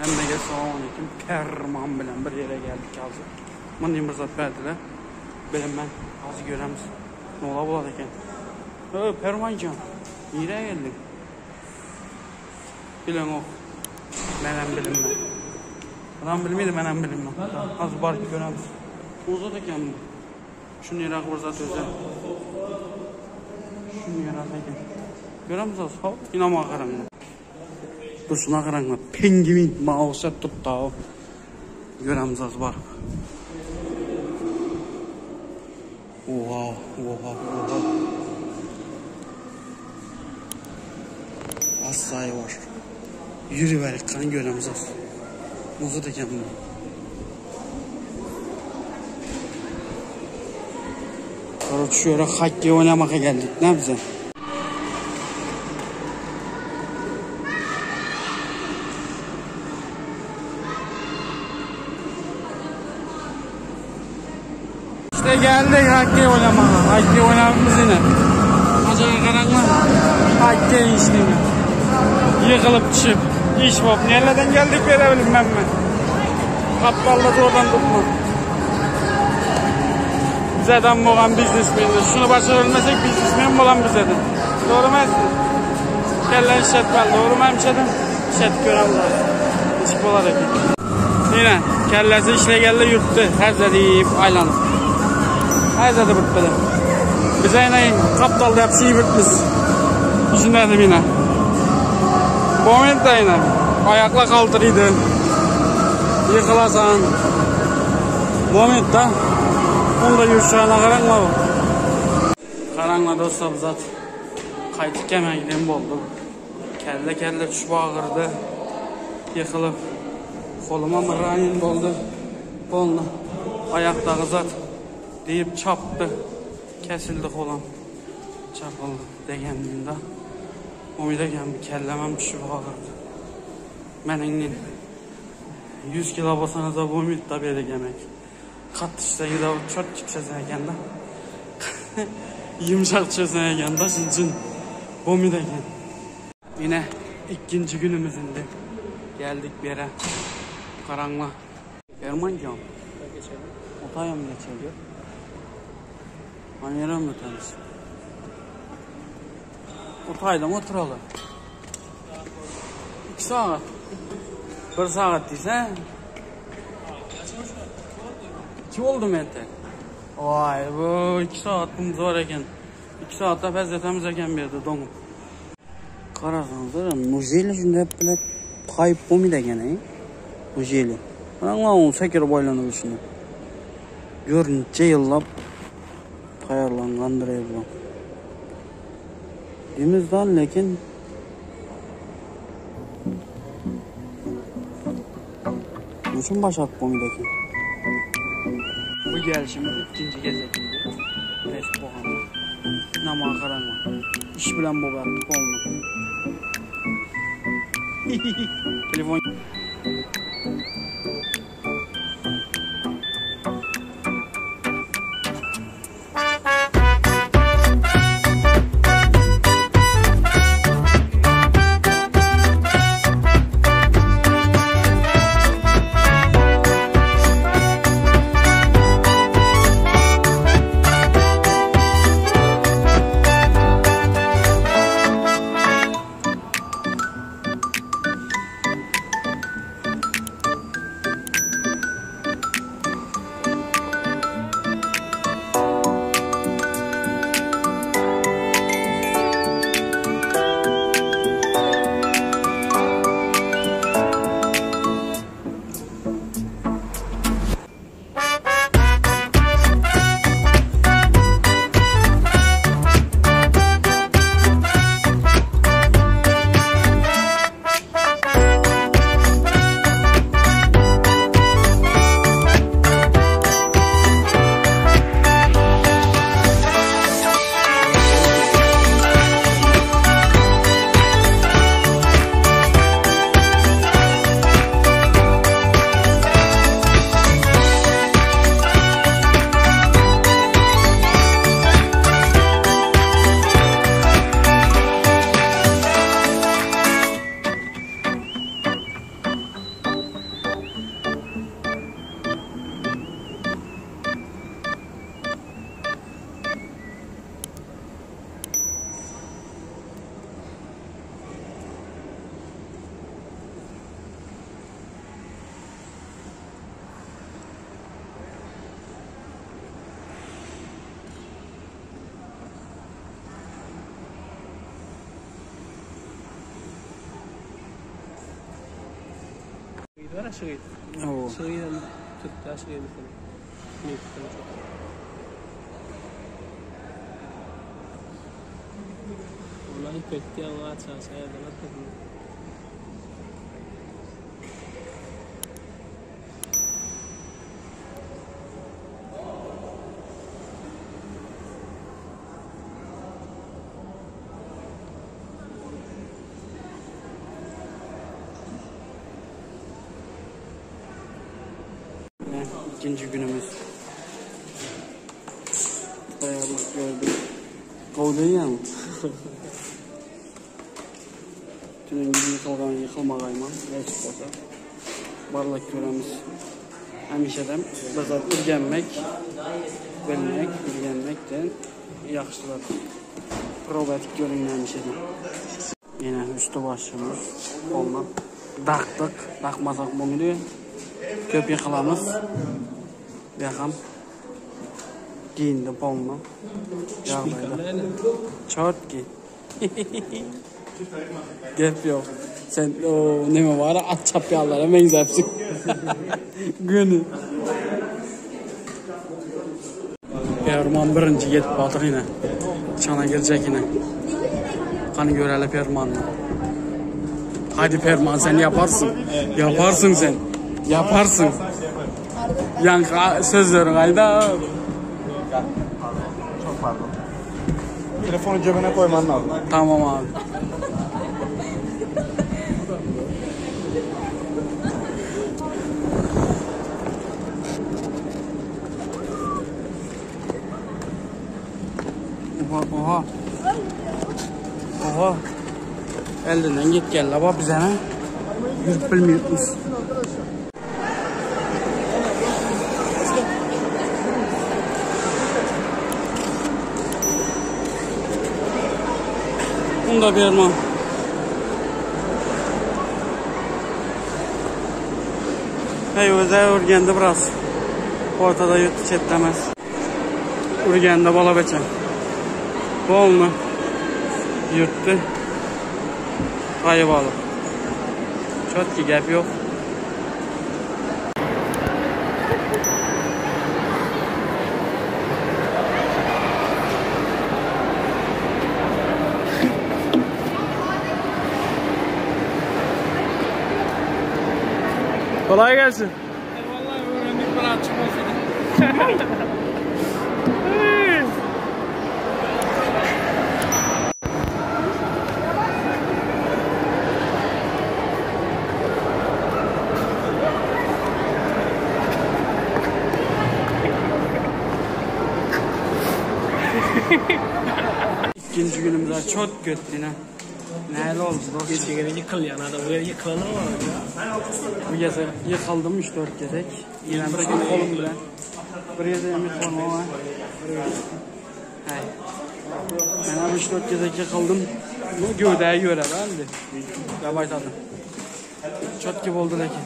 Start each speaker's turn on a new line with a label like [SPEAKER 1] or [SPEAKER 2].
[SPEAKER 1] Hemmege salowmaleýkim Perman bilen bir ýere geldik hazir. Mundan bir zat berdiler. Bilinmän hazir göremiz. Nola bolar eken. Ö Permanjan, nirä geldiň? Bileňok. Menem bilinmän. Adam bilmedi menem bilinmän. Hazir baryp göremiz. Uzat eken bu. Şu nirak bir zat özel. Şu nirak eken. Göremiz az. Hop, inama garaňlar. Durşuna garaňlar. Pengwin maňa ogşap durupda. Göremiz az baryp. Oha, oha, oha. Asla ýuwaş. Ýürüberik kan göremiz az. Uzat eken bu. Короче, şu ýere hokkeý oýnamaka geldik, ne bize? İşte geldik hokkey oynamaya. Hokkey oynamamız yine. Acaba garaňlar. Hokkey işte yine. Ýykylyp düşüp, iş bolup nerelerden geldik bere bilmem men. Gapdalda zordan tutma. Bizeden bolan biznesmenler. Şunu başarabilmesek biznesmen bolan bizeden. Doğru mu? Kellen işletmeli. Doğru mu hemşerim? İşletip gören Hiç bolar eken. Yine kellesi işle geldi yurttu. Her deyip aylanıp. Her zedi bitmedi. Bize yine kaptalda hepsi bitmiş. Düşünmedim yine. Moment da yine. Ayakla kaldırıydı. Yıkılasan. Moment da. Onda yürüyüşlerine qaranglar. Qaranglar dostlar zat. Qaytıp kelmegiden boldu. Kelle kelle düşüp ağırdı. Yıkılıp. Koluma mırayin boldu. Polny. Ayakdagy zat diýip çapdy. Kesildi kolam. Çapyldy degeninde. Umyt eken kellemem düşüp ağırdı. Meniň 100 kilo bolsaňyz da bolmydy da beýle gelmek. Katty düşseňiz de çörtjik düşesen eken da. Yumşak düşesen eken da şunun bolmydy eken. Yine ikinci günümüz indi. Geldik bir yere. Karangla. Ermancan.
[SPEAKER 2] Geçelim.
[SPEAKER 1] Otaya mı geçelim? Hani yere mi ötemiz? Otaydan oturalım. 2 saat. 1 saat diýse. 2 oldu mu ete? Vay bu 2 saatimiz var eken. 2 saatda fezzetemiz eken bir yerde doňup. Garasaňyzlar, muzeli şunda hep bile taýyp bolmaýdy eken, ey. Muzeli. Garaňlar, onu sekirip aýlanyp içinde. Gör niçe ýyllap taýýarlangandyr ey bu. Demizdan lekin Niçin başaryp bolmaýdy eken? Bu gelişimiz ikinji gezek indi. Nesip bolanda. Nama garaňlar. Iş bilen bolardy polny. Telefon
[SPEAKER 2] Bar şygy.
[SPEAKER 1] Hawa.
[SPEAKER 2] Şygy hem Türkde şygy meselem. Mifden çok. Ulan ipek diýen gaça şäherden atlasyn.
[SPEAKER 1] İkinci günümüz. Dayanmak gördüm. Kovdun Tünün yıkılgan yıkılmagayman. Nechik bolsa. Barlak göremiz. Həmişədən bazar ürgənmək, bilmək, ürgənməkdən yaxşılar. Proba etip görün həmişədən. Yine üstü başımız olma. Daqdıq, daqmasaq bo'lmaydi. Ko'p yiqilamiz. Bu ham giyindi polni. Yog'dayda. Chotki. Gap yo'q. Sen o nima var? At chapganlara mengzabsin. Guni. Perman birinchi yetib bordik yine. Chana giracak yine. Qani ko'raylik Permanni. Hadi Perman sen yaparsın. Yaparsın sen. Yaparsın. Yankı sözlerin ayda.
[SPEAKER 3] Çok pardon. Telefonu cebine koyman lazım.
[SPEAKER 1] Tamam abi. Oha oha. Oha. Elinden git gel la bize ne? Yürüp bilmiyoruz. Bunu da vermem. Hey özel urganda biraz. Ortada yuttu chetlemez. Urganda bola beçen. Polni yurtdi. Kayıp alıp. Çotki gap yo'q.
[SPEAKER 2] Kolay gelsin.
[SPEAKER 1] Vallahi öğrendik bir açık olsaydı. İkinci günümüzde çok kötü yine. Neyle oldu dostum?
[SPEAKER 2] Geçen gene yıkılyan adam. Bu yıkılanı var ya.
[SPEAKER 1] Bu gece yıkıldım 3-4 gezek. Yine bir kolum bilen. Bir gece yıkıldım ama. Hey. Ben hem 3-4 gezek yıkıldım. Bu gövdeye göre ben de. Yavaş adım. Çok gibi oldu lakin.